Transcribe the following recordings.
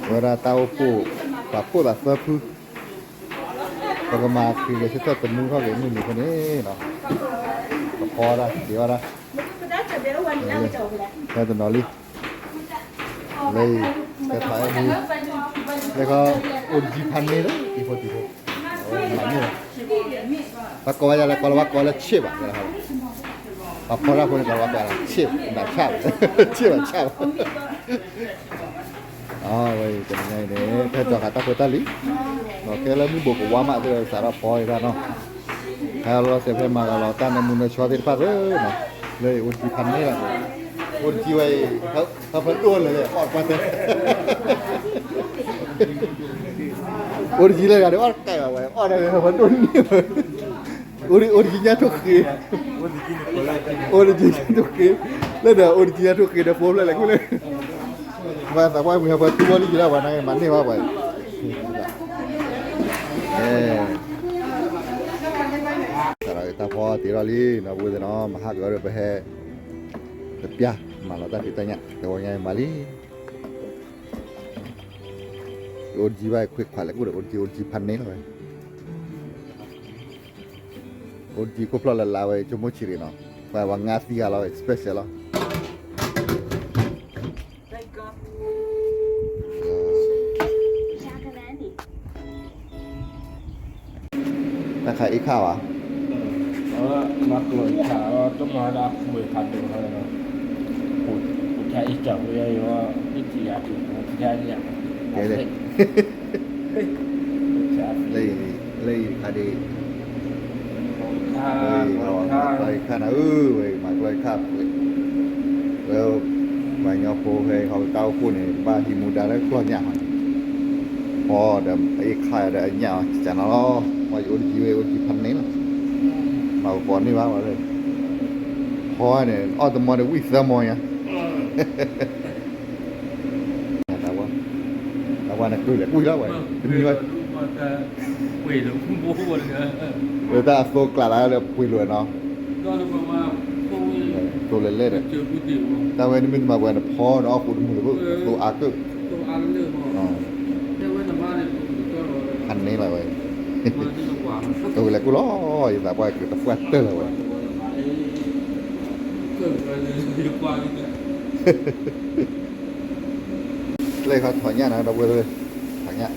ဝဲဒၣ်တၢ်အိၣ်ဖှိၣ် ပှၤဖှိၣ်သးသၢဖု, ပကမၤခရံာ်ဂဲၤဆၢထၢၣ်သမူထီၣ်က့ၤမုၢ်နံၤဖဲန့ၣ်နီၤ, ပဖီဒၣ် တ့အီၣ်ဒၣ်, ဖဲတနီၤလံ, လၢအံၤ ကဲထီၣ်အဲၣ်ဒိး, လၢခီ အိၣ်တကံဖးန့ၣ်လီၤ တံၤဖိတံၤဖိ, မၤန့ၢ်ဘၣ်, ပှၤကိးဝဲဒၣ်လၢ ကိးလၢ ပှၤကိးလၢဆ့ၣ်ဘၣ်, ပှၤဖီတၢ်ဖိန့ၣ် ကိးလၢပှၤဆ့ၣ်ဘၣ် ဆ့ၣ်ဘၣ်ဆၣ်ဘၣ်, အဝဲအံၤတနံၤညါအံၤန့ၣ် ဖဲစီၤဃးတၢ်ဖိတၢ်လံၤ, ဒီးကဲလၢမုၢ်ဘိးကဝါမးသ့ၣ်ဒီး စးထီၣ်ဖီဝဲဒၣ်နီၤ, ဟဲလီၤစဲးဖဲမၤဂၤလီၤတၢ်နၢမူနၢဆှီသ့ၣ်တဖၣ်သ့ၣ်နီၤ, လၢအိၣ်တကံဖးန့ၣ်လီၤ, အိၣ်တကံဝဲအံၤ ဟၢဖၢဒိၣ်လဲၣ်လဲၣ် အီၣ်ကွၢ်တဲ အိၣ်တကံလၢဂၤဒီးအီၣ်တကဲဘၣ်ဝဲ အီၣ်ဒၣ်ဝဲဟၢဖၢဒိၣ်န့ၣ်ဝဲ, အိၣ်တကံညါထိၣ်ဃ့, အိၣ်တကံညါထိၣ်ဃ့, လၢဒီးအိၣ်တကံညါထိၣ်ဃ့ဒီးဖိဖျဲၣ်လဲၣ်ခိၣ်လဲၣ်, ပှၤသးပှၢ်မုၢ်ဟၢဖၢတူၢ်ဘီလံက့ၤလၢပှၤနာ်က့ၤမၤန့ၢ်ဘၣ်ပှၤအံၤ, စးထီၣ်တၢ်ဖီတ့ထီၣ်လံနီၤ ပဝဲသ့ၣ်နီၤ မၤဟးက့ၤအီၤဒီးပဟဲ တပျၢ် မၤလီၤတၢ်ဖံးတၢ်ညၣ် တဝီညါအံၤမၤလံ, အိၣ်တကံဘၣ်ခွ့ခွးလဲၣ် ကိၣ်ဒီး အိၣ်တကံ အိၣ်တကံဖးန့ၣ်လီၤဝဲ, အိၣ်တကံခိၣ်ဖျီၣ်လၢလါဝဲ ဆိကမိၣ်ဆံးရ့းနီၤ, ပှၤဝဲငါးသံဂၤလီၤဝဲ special လီၤ. တၢ်ခးအ့ၣ်ခၣ်ဘၣ်, မၤကျိၤအ့ၣ်ခၣ်ဘၣ်, တမၤဒၣ်ပှ့ၤခးဒိၣ်, ပထါအ့ၣ်ကၢ်ဝဲယီၤ, အ့ၣ်ထံယၤထံ, ပထါညၣ်, ကဲလၢ လၢအံၤတခါဒ် မၤကျိၤအ့ၣ်ခၣ်နၤဧၢ, ဝဲမၤကျိၤအ့ၣ်ခၣ်ပှ့ၤ, ဝဲ ပှၤကညီဖိဖဲ ဟီကတၢ်အိၣ်ဖှိၣ်န့ၣ် ကဘၣ်ဟံးမူဒါလၢကျီၢ်ညၣ်မး, ဖီဒီးအ့ၣ်ခၣ်ဒီးအညၣ်အီၤ ကနၤလီၤ, ပှၤယအိၣ်တကံဝဲ အိၣ်တကံဖးန့ၣ်လီၤ, မၤကပီၤန့ၢ်ဘၣ်ဝဲ, ဖီန့ၣ် အီၣ်တမီၤန့ၣ် ဝံၣ်သၢမီၤညါ တၢ်ဝဲန့ၣ် ကွံာ်လဲၣ်ကွံာ်လီၤဝဲ, တမံၤဝဲ, လၢတၢ်အသိကျးလၢပှ့ၤလိာ်နီၤ, သိလဲၣ်လဲၣ်ဒီး, တၢ်ဝဲန့ၣ်မ့ၢ်တမၤပှဲၤန့ၣ် ဖီဒီးအီၣ်ဃုာ်တမုာ်လၢၤဘၣ်, သိအါကၢၣ်, ဖးန့ၣ်လီၤဝဲ, တဝဲလဲၤကွံာ်လီၤ, ယသးပှၢ်ကတပှၢ်တၢၢ်လီၤဝဲ, လၢခီထီၣ်ညၣ်နၤ ဒီပုၢ်ဝဲၢ်, ထီၣ်ညၣ်,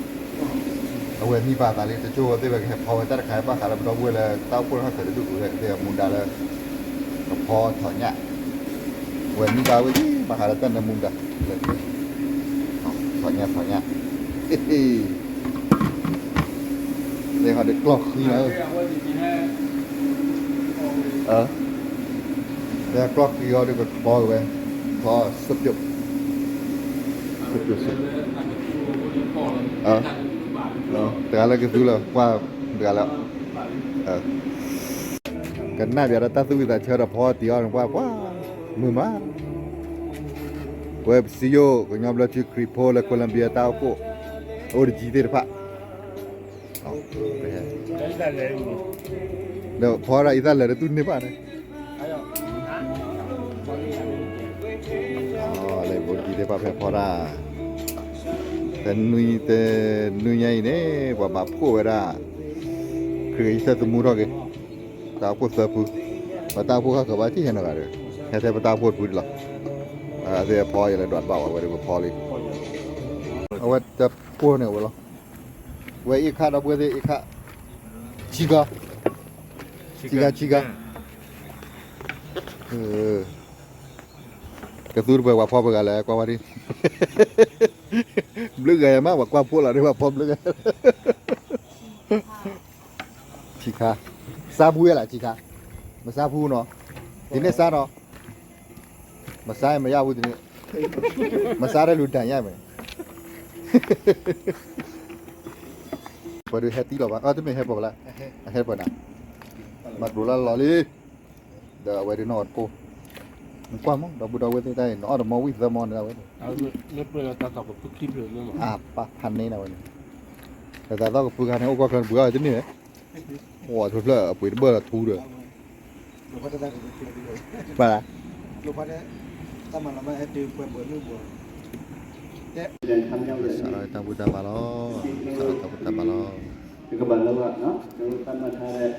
အဝဲမံဘၣ်သးလံ တကၠိဝဲသ့ၣ်ဝဲကဟဲဖီဝဲတၢ်တခါ ဘၣ်ဃးလၢပဒီပုၢ်ဝဲၢ်လၢတၢ်အိၣ်ဖှိၣ်တခါ ကဒုးကဝဲသ့ၣ်မူဒါလၢ ကဖီထီၣ်ညၣ်, အဝဲမံဘၣ်ဝဲလံ ဘၣ်ဃးလၢတၢ်နၢမူဒါလၢ ထီၣ်ညၣ်ထီၣ်ညၣ်, လၢဟီဒီးကျီၢ်ဃံလီၤ, လၢကျီၢ်ဃံအီၤဒီးကဖီဝဲ, ဖီစပျိၣ်, စပျိၣ်စပျိၣ်, တဂၤလၢကသူလၢကွၢ်, တဂၤလၢ ကနၣ်ပၠးဒီးတၢ်သူၣ်ဝံၣ်သးဆၢဒီးဖီတံၢ်အီၤန့ၣ် ပှၤပှၤ, မုာ်မး, ပဝဲပစံယိၣ် ကညီဘျၢထံခရံာ်ဖိလၢ Colombia တၢ်အိၣ်ဖှိၣ်, အိၣ်တကံသ့ၣ်တဖၣ်, ဒီးဖီဒၣ်အံသၣ်လဲၤတတူၢ်န့ၢ်ဘၣ်န့ၣ်, လၢအိၣ်တကံသ့ၣ်တဖၣ်ဖဲဖီဒၣ်, တနွံညါအံၤန့ၣ် ပှၤမၤဖှိၣ်ဝဲဒၣ် ခရံာ်ဂဲၤဆၢထၢၣ်သမူထီၣ်က့ၤ တၢ်အိၣ်ဖှိၣ်သၢဖု, ပတၢ်အိၣ်ဖှိၣ်ခါဃၢၤဘၣ်ထံၣ်ဟဲနီတဂၤဒီး, ဟဲထဲပတၢ်အိၣ်ဖှိၣ်တဖုဒံးလီၤ, အဝဲသ့ၣ်ဖီယလဲၤဒွးတဘၣ်ဝဲ အဝဲဒၣ်ပဖီလံ, အဝဲတၢ်ဖှိၣ်န့ၣ်ဝဲလီၤ, ဝဲအ့ၣ်ခါဒီပုၢ်ဝဲၢ်သ့ၣ်အ့ၣ်ခါ, ဆံခါ, ဆံခါဆံခါ, ကသူတပှဲၤပှၤဖီပှဲၤဂၤလဲၣ် ကွၢ်ဝဲဒၣ်, ဘျုးဂၤယၤမး ပှၤကွၢ်ဖှိၣ်လီၤဒီးပှၤဖီဘျုးဂၤ ဆံခါ, စားဘူးရဲ့လား ဆံခါ, မစားဘူးနော်, ဒီနေ့စားတော့, မစားရင်မရဘူး ဒီနေ့, မစားတဲ့လူဒဏ်ရိုက်မယ်, ပှၤဒုးဟဲတံၢ်လီၤဘၣ်, အတမ့ၢ်ဟဲပှၤဘၣ်လၢ, အဟဲပှၤနၤ, မၤကျိၤလၢလီၤလံ, ဒီးအဝဲဒုးနီၣ်အီၤတကိၢ်, နကွၢ်မး ဒီပုၢ်ဒီဝဲၢ်သ့ၣ်တၢ်အံၤ နအီၣ်တမီၤဝံၣ်သၢမီၤန့ၣ်ဝဲ, အပၢ်ဖးန့ၢ်နၤဝဲန့ၣ်, ဒီးသးသီၣ်ကပုၢ်ခါန့ၣ် အိၣ်ကွၢ်ချၢနပှ့ၤအီၤတန့ၢ်ဝဲ, အိၣ်ဖျၢၣ်ဖျၢၣ်အပှ့ၤတဘၢၣ်လီၤထူဒီး, ဘၣ်လၢ, တၢ်မၤလီၤမးဟဲတုၤပှဲၤဘၢၣ်မုၢ်ဘၢၣ်, ကစၢ်ယွၤတၢ်ဘူၣ်တၢ်ဘါလီၤ, ကစၢ်ယွၤတၢ်ဘူၣ်တၢ်ဘါလီၤ. တကဘၣ်လၢဘၣ်, ကျွန်တော်တို့သတ်မှတ်ထားတဲ့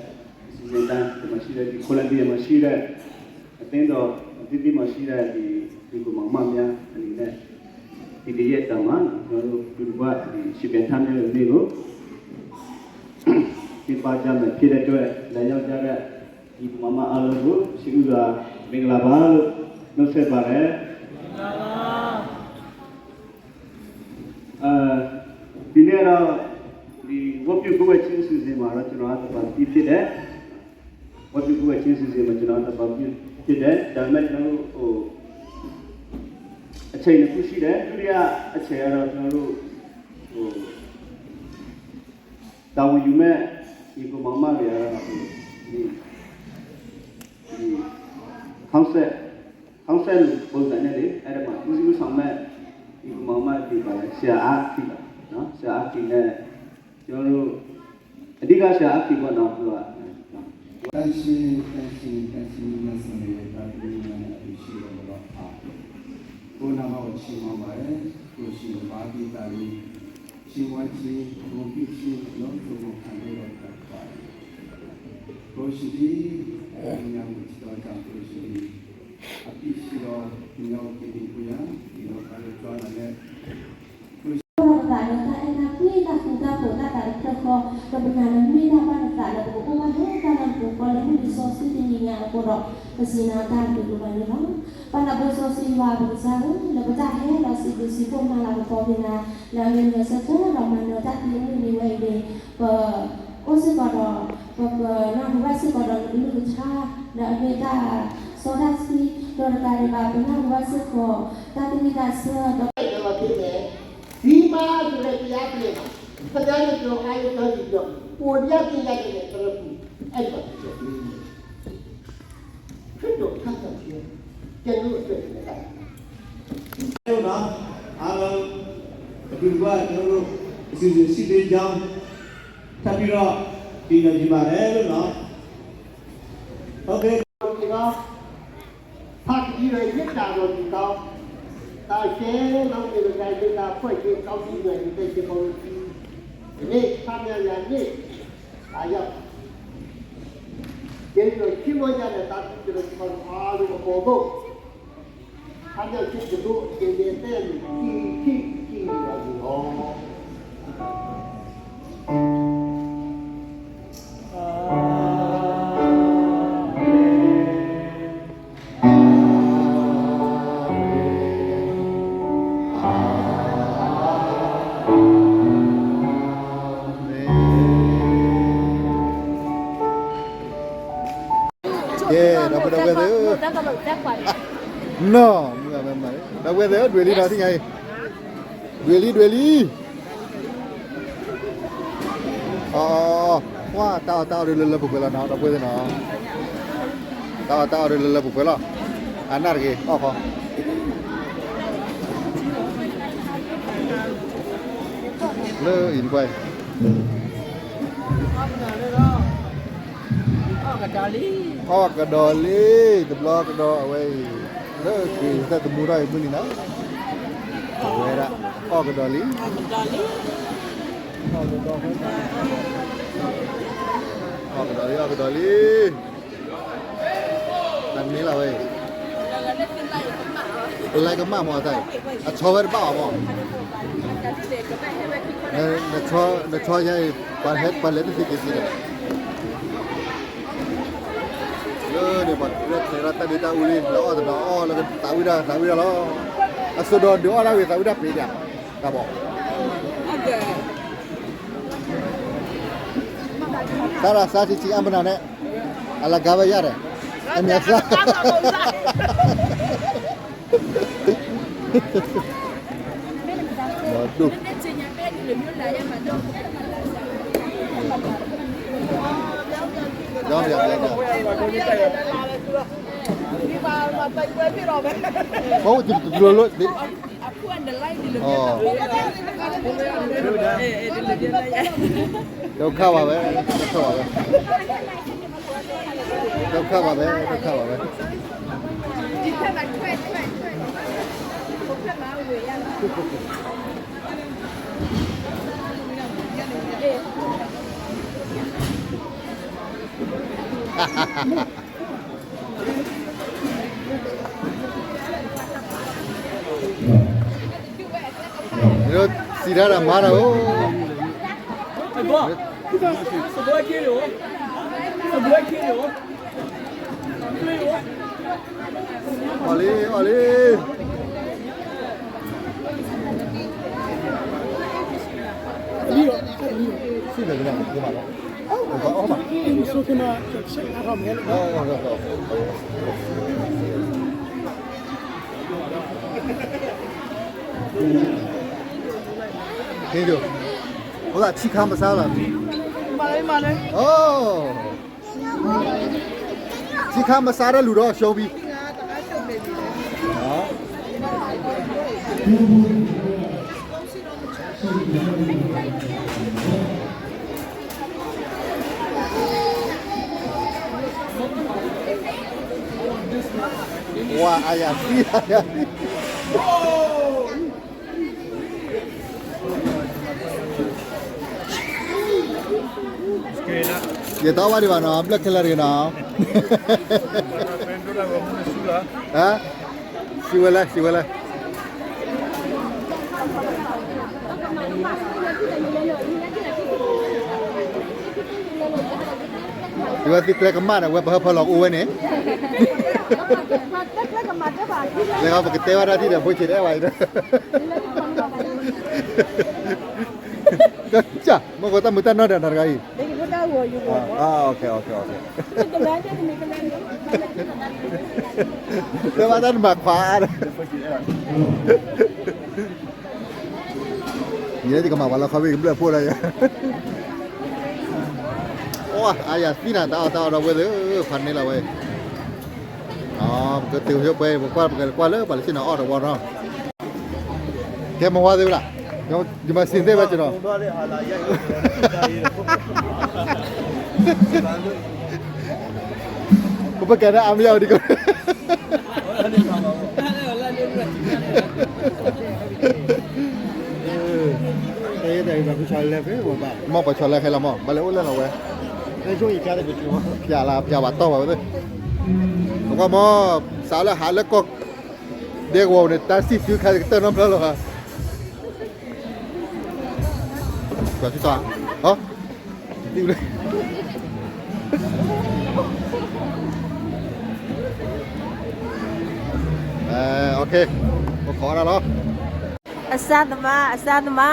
အစီအစဉ်တိုင်း ဒီမှာရှိတဲ့ ဒီ Colombia မှာရှိတဲ့ အသင်းတော်အသီးသီးမှာရှိတဲ့ ဒီ ညီအစ်ကိုမောင်မများအနေနဲ့ ဒီတရက်တာမှာ ကျွန်တော်တို့ ဒီတကွဒီ ရှင်ပြန်ထမ်းမြောက်ရုံလေးကို ကျင်းပကြမယ်ဖြစ်တဲ့အတွက် လာရောက်ကြတဲ့ ညီအစ်ကိုမောင်မအားလုံးကို ရှိဦးစွာမင်္ဂလာပါလို့ နှုတ်ဆက်ပါတယ်။ အာ၊ ဒီနေ့ကတော့ ဒီဝတ်ပြုကိုယ်ဝတ်ခြင်းအစီအစဉ်မှာတော့ ကျွန်တော်ကသဘာပတိဖြစ်တယ်။ ဝတ်ပြုကိုယ်ဝတ်ခြင်းအစီအစဉ်မှာ ကျွန်တော်ကသဘာပတိဖြစ်တယ်။ ဒါပေမဲ့ ကျွန်တော်တို့ ဟို အချိန်နှစ်ခုရှိတယ်။ ဒုတိယအချိန်ကတော့ ကျွန်တော်တို့ ဟို တာဝန်ယူမဲ့ ညီအစ်ကိုမောင်မတွေကတော့ ဒီ ဒီ council council လိုပုံစံနဲ့လေ အဲ့ဒါမှာ ဦးစီးဦးဆောင်မဲ့ ညီအစ်ကိုမောင်မတွေပါလဲ ဆရာအါခီပါနော်။ ဆရာအါခီနဲ့ ကျွန်တော်တို့ အဓိကဆရာအါခီပေါ့နော် သူက သန့်ရှင်း သန့်ရှင်း သန့်ရှင်း မြတ်စွာဘုရား သန့်ရှင်း မြတ်စွာဘုရား အလိုရှိတော်မူသောအခါ ကိုယ်နာမကိုချီးမွမ်းပါတယ်။ ကိုယ်ရှင်တစ်ပါးသီးသီး ချီးမွမ်းခြင်း ဂုဏ်ပြုခြင်း အလုံးစုံကို ခံယူတော်မူတတ်ပါတယ်။ ကိုယ်ရှင်သည် အများကိုချစ်တော်ကြောင့် ကိုယ်ရှင်သည် အပြစ်ရှိသော သူများကို ကယ်တင်ဖို့ရာ ဒီလောကသို့ ကြွလာတဲ့ ပသးလၢတၢ်အဲၣ်တၢ်ကွံ တၢ်ဃူတၢ်ဖိး တၢ်သးတဖျၢၣ်ဃီ ဒီးပနာ်လၢမ့ၢ်တၢ်ဘၣ်နသးလၢပကအိၣ်ဘၣ်လၢတၢ်လၤကပီၤဃီလၢမုၢ်နံၤစီဆှံတနံၤညါအဃိဒီး ပစံးနၤတၢ်ဘျုးဒိၣ်မးန့ၣ်လီၤ. ပၢ်နၢ်ပၢၢ်စီဆှံယွၤပကစၢ်ဧၢ, လၢပတၢ်ဟဲဒီးစံးဘျုးစံးဖှိၣ်မၤလၤကပီၤက့ၤနၤ လၢအဂ့ၤလၢာ်ဆၢထၢၣ်ဒီးမၤနၢၤတၢ်သံအမုၢ်နံၤဝဲအံၤန့ၣ် ပအိၣ်စ့ၢ်ကီးဒီး ပကနၢ်ဟူဘၣ်စ့ၢ်ကီးဒီးနကလုၢ်ကထါ လၢအမ့ၢ်တၢ်စီတၢ်ဆှံ ဒီးတကးဒံးဘၣ် ပနၢ်ဟူဘၣ်စ့ၢ်ကီး တၢ်သးဝံၣ်သးဆၢဒီး သံမါဆိုတဲ့ တရားသဖြင့် ခင်ဗျားတို့ အာရုံထားပြီးတော့ ကိုယ်တရားသင်ရတယ်ဆိုတဲ့ အဲ့ဒီမှာ ခရစ်တော်ထံတော် ကျွန်တော်တို့အတွက်လည်း ဟုတ်နော် အားလုံး အခုတစ်ခါ ကျွန်တော်တို့ အစီအစဉ်ရှိသေးကြောင်း ထပ်ပြီးတော့ ကြေညာချင်ပါတယ်လို့နော် ဟုတ်ကဲ့ ဒီတော့ ဖခင်ရဲ့မေတ္တာတော်ဒီတော့ တာရှဲလုံးနေတဲ့တိုင်းဒေသအဖွဲ့ချင်းကောင်းကြီးတွေ ဒီနေ့ ချမ်းမြောက်ရာနေ့ လာရောက် ကျေးဇူးတော်ချီးမွမ်းကြတဲ့ သားသမီးတို့အားလုံးအပေါ်သို့ ချမ်းမြောက်ခြင်းတကူအကျယ်ကျယ်တည့်တည့် ကြည်ကြည်ကြည်ကြည်တော်မူသော ကဲ ဒီပုၢ်ဒီဝဲၢ်သ့ၣ်, နီၢ်, ဒီပုၢ်ဒီဝဲၢ်သ့ၣ်ဧၢ, ဒွဲၣ်လံဒီးသ့ၣ်ညါအံၤ, ဒွဲၣ်လံ ဒွဲၣ်လံ, အီၤ, အီၤ, တၢ်အီၣ်တၢ်အီဒုးလၢလၢပှဲၤပှဲၤလီၤနီၤ ဒီပုၢ်ဝဲၢ်သ့ၣ်နီၤ, တၢ်အီၣ်တၢ်အီဒုးလၢလၢပှဲၤပှဲၤလီၤ, အနၢ်တဂ့ၤ အီၣ်ဃီ လၢအံၤတကွၢ်အံၤ အီၣ်ကဒီးလံ, တဘျီကဒီးအဝဲအံၤ, လၢက့ၤတၢ်သမူထီၣ်အံၤမုၢ်နံၤနီၤ, အဝဲဒၣ် အီၣ်ကဒီးလံ, အီၣ်ကဒီးလံ အီၣ်ကဒီးလံ, တၢ်မ့ၢ်လၢဝဲအံၤ ပလဲကမၣ်မ့ၢ်တၢ်အံၤ, အဆီဝဲတဘၣ်အီၤမ့ၢ်, နဆီယၤအံၤ ပှၤလဲၤတသ့က့ၤသ့ဒီး, လၢန့ၣ် ပှၤရဲၣ်ကျဲၤဒီးတၢ်ဒ့တၢ်အူလံ လၢအီၣ်တဒီးအီၣ်လၢသးဝံၣ်တၢ်သးဝံၣ်တၢ်လီၤ, အစိဒိးဒုးအီၣ်တၢ်ဝံၤသးဝံၣ်တၢ်ပ့ၤဒၣ်, တၢ်ဘီ စားတာစားချင်ချင်အမနာနဲ့, အလကားပဲရတယ်, အများစား တော့တူ ပြောင်းပြန်ပြန်ပြန် ဒီမှာတိုက်ပွဲဖြစ်တော့မယ် ဟုတ်တယ် တလို့လို့ အဖူအနလိုက်ဒီလိုမျိုးတော့ ဒုက္ခပါပဲ ဒုက္ခပါပဲ ဒုက္ခပါပဲ ဒုက္ခပါပဲ ဒီဘက်မှာထွက်ထွက်ထွက် စံးတၢ်ဒီးမၤတၢ်အိၣ်, အီၣ်လံ အီၣ်လံ. အိၣ်သးဆံခါမဆါလီၤ, ဆံခါမဆါတၢ်လူၤဒီး ရှုံးပြီ. ဝါ အယၤသံ အယၤသံ. ယတအီၣ်ဘၣ်ဒံးဘၣ်နီၤ, ဘျၢၣ်ခဲလၢာ်တဂ့ၤနီၤ. ဟါ, စံးဝဲလဲၣ်, စံးဝဲလဲၣ်. ယဝဲသ့ၣ်ကျဲကမၣ်ဒီး ဝဲပဟၢဖၢလီၤကအိၣ်ဝဲန့ၣ်, လၢပကတဲဝဲဒၣ်ထံၣ်ဒီး ဖိဆံးတအဲၣ်ဝဲအံၤဒီး, မ့ၢ်ဃိတၢ်မုာ်တၢ်နီၢ်ဒီးနၤတဂၤအံၤ, လၢဘၣ်တၢ်နမၤခွါဒီး ယဲယကမၤပှၤလၢခီဘ့ၣ်ကဘျၢၣ်ဖိလၢယၤ, အါယၤသံနၤ တၢ်အီၣ်တၢ်အီဒီးဝဲသ့ၣ်, ဖးန့ၢ်လီၤဝဲ, ပကတုၤဆိပှဲၤ ပကွၢ်ပကကွၢ်လၢပှၤလၢဆ့ၣ်နီၤအီၣ်တဝီနီၤ, ကဲမၤဝါသ့ၣ်ဝဲဒၣ်, ယမၤစံးသ့ၣ်ဝဲကနီၤ, ပပကဲဒၣ်အါမယါဝဲဒ်ကီး မ့ၢ်ပှၤဆီလဲခဲလၢာ်မး ဘၣ်လဲၤအိၣ်လၢလီၤဝဲ, ဖျါလၢဖျါဘၣ်တီၢ်ဘၣ်ဝဲ, ပကွၢ်မး, စးလၢဟးလၢကီၢ်ဒဲကဝီၤန့ၣ် တၢ်စံၣ်တုၤခါကတၢၢ်နီတဖျၢၣ်လီၤ, ဟီ အစၢ်သမါ အစၢ်သမါ,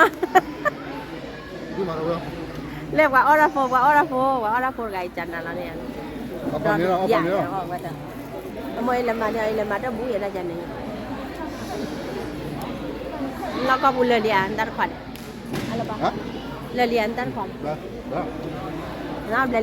လဲၤပှၤအီၣ်တၢ်ဖိ ပှၤအီၣ်တၢ်ဖိ ပှၤအီၣ်တၢ်ဖိတဂၤအံၤ ကနၤလီၤန့ၣ်, အမိၢ်အံၤလဲၤမၤန့ၣ် အံၤလဲၤမၤတၢ်ဘူယဲဒၣ်ကန့ၣ်, လီၢ်ကီၢ်ပူၤလၢာ်လံဧါ နတၢ်တခွါန့ၣ်, လၢာ်လံဧါ နတၢ်တခွါန့ၣ်, ဘျဲၣ်လံ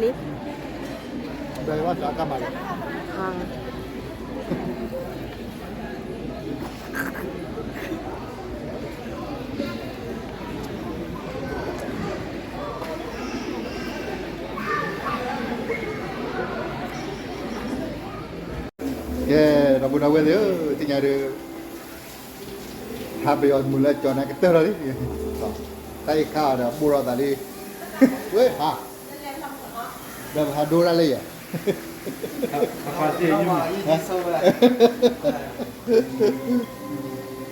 ကဲ, ဒီပုၢ်ဒီဝဲၢ်သ့ၣ်ဧၢ, သ့ၣ်ညါဒီး ဟးပယီၤမုၢ်လၢကၠီၤန့ၣ်ကတၢၢ်လီၤလံ, တၢ်အံၤခါအီၤဒီးဘိၣ်ထီၣ်သးလံ, ဝဲဟး, ဒီးပဟးဒိဒၣ်လၢယၤ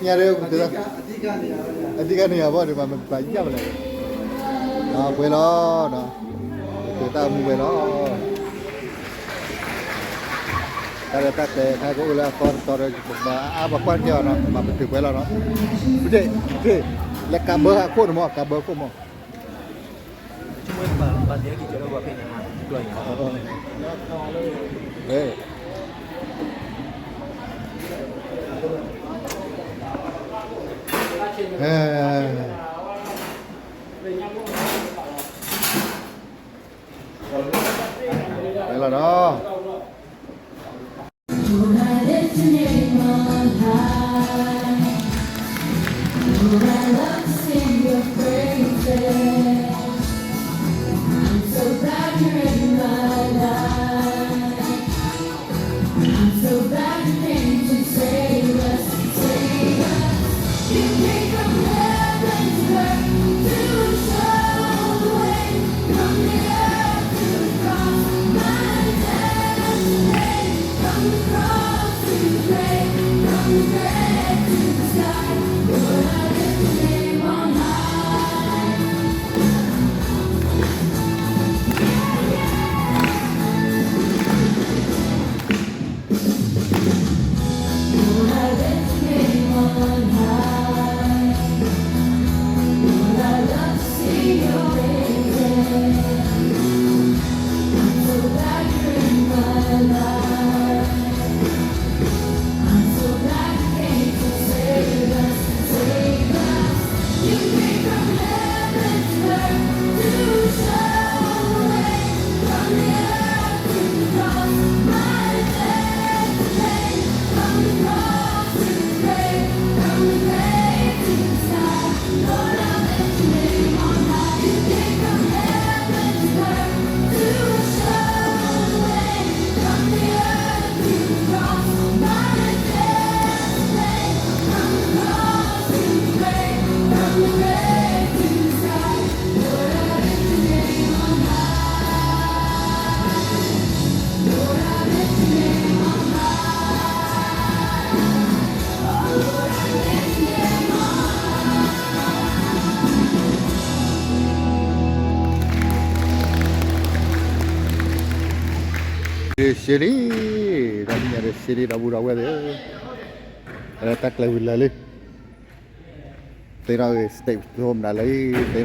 ညါဒီး အဓိကန့ၣ်ယၤဘီၣ်ဒီး မၤမပာ်ယၢ်ဘၣ်လဲၣ်, ပှဲၤလီၤ, ပတၢ်မူဝဲလီၤ, တၢ်လၢတၢ်တဲခါကအိၣ်လၢအသီတတီဒီး ပဘၣ်အါဘၣ်ကွၢ်ကဲအီၤနီၤ, မၤပတုာ်ပှဲၤလီၤနီၤ, လၢကးဘၢအခိၣ်န့ၣ်မး ကးဘၢအခိၣ်မး လီၤနီၤ. ရှ့လံ, တၢ်နံၣ်ညါဒီးရှ့လံ ဒီပုၢ်ဒီဝဲၢ်သ့ၣ်, တၢ်ကျဲၤဝံၤလၢာ်လံ, သ့ၣ်နီၣ်ဂ့ၤ stage မနုၤလၢ, သ့ၣ်နီၣ်ဂ့ၤ stage မနုၤလၢ, သ့ၣ်နီၣ်ဂ့ၤ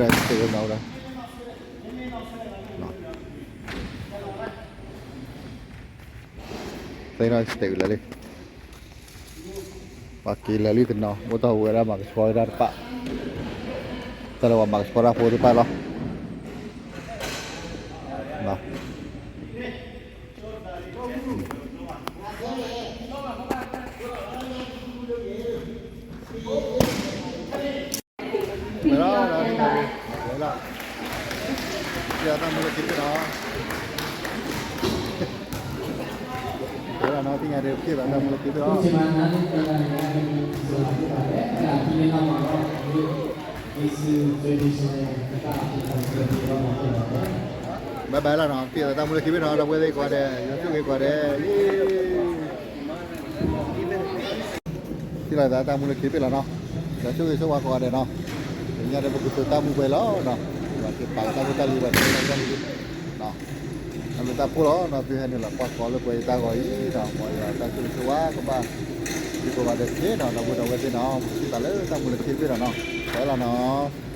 stage လၢာ်လံ, ပှၤက့ၤလၢာ်လံတနီၤ အိၣ်တ့ၢ်ဝဲဒၣ်မၤကဆှီဝဲဒၣ်တဖၣ်, တၢ်လၢပှၤမၤကဆှီတၢ်ဖိတဖၣ်လီၤ. ဝဲလီၤ, ဝဲလီၤ, တၢ်မူလၢခံဘ့ၣ်နီၤ, ဝဲလီၤနီၤ, သ့ၣ်ညါဒီး ပက့ၤဘၣ်တၢ်မူလၢခံဘ့ၣ်လီၤ. ဘၣ်ဘၣ်လီၤနီၤ, က့ၤလီၤတၢ်မူလၢခံဘ့ၣ်နီၤ, ဒီပုၢ်ဝဲၢ်သ့ၣ်ကိးဂၤဒဲး, ယွၤဆိၣ်ဂ့ၤကိးဂၤဒဲး, က့ၤလီၤသးတၢ်မူလၢခံဘ့ၣ်လီၤနီၤ, ယွၤဆိၣ်ဂ့ၤဆိၣ်ဝါကိးဂၤဒဲးနီၤ, သ့ၣ်ညါဒီးပကတိၤတၢ်မူပှဲၤလီၤနီၤ, ပှၤက့ၤပာ်လီၤတၢ်ဖိတၢ်လံၤ ပှၤက့ၤလီၤတၢ်မူလၢခံဘ့ၣ်နီၤ, အမ့ၢ်တၢ်ဖိလီၤနီၤ, သုဟဲနုာ်လီၤကွၢ်ကီလၢပှဲၤယတၢ်ဂီၤအံၤနီၤ, မ်ယွၤတၢ်ဆိၣ်ဂ့ၤဆိၣ်ဝါကဘၣ် သုကိးဂၤဒဲးတက့ၢ်နီၤ, ဒီပုၢ်ဝဲၢ်သ့ၣ်နီၤ, ပကထံၣ်သးလၢတၢ်မူလၢခံဘ့ၣ်လီၤနီၤ, ပှဲၤလီၤနီၤ.